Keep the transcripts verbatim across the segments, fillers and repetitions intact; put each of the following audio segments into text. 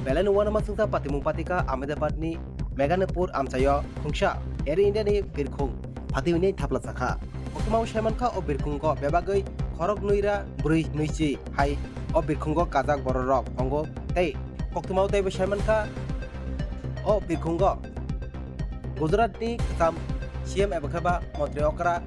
Belai no uanama chwngsa patimung patikha Ahmedabad ni Meghanipur amchaio khungsa Air India ni birkhung phatiwi nai thapla chakha. Koktwma o saimankha o birkhungo bebagwi khorok nwi ra brwi nwi chi hai o birkhungo kajak bororok tongo tei koktwma o teibo saimankha o birkhungo Gujarat ni kwcham C M eba khe ba montri okra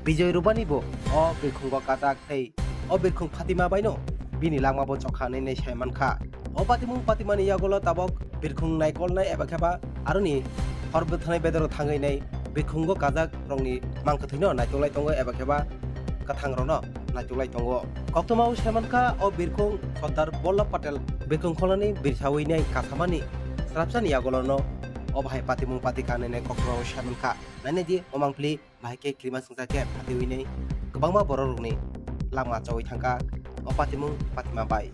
Bijoy Rubani bo o birkhungo kajak tei o birkhung phatima baino bini langma bo chokha hinwi saimankha. O patimung patimani yagulo tabok birkhung naikolnai eba khe ba aroni hor bwthanai bedero thangwi nai birkhungo kajak rokni mangkwthwino naitoklai tongo eba khe ba kwthang rokno naitoklai tongo. Koktwma o saimankha o birkhung Sardar Vallabh Patel birkhung kholnani birsawi nai kasamani srapsani yagulono o bahai patimung patikha hinwi koktwma o saimankha. Nainai di o mangpili bahai khe kirima sungsa khe phatiwi nai kwbangma borok rokni langma chawi thangkha o patimung patima bai.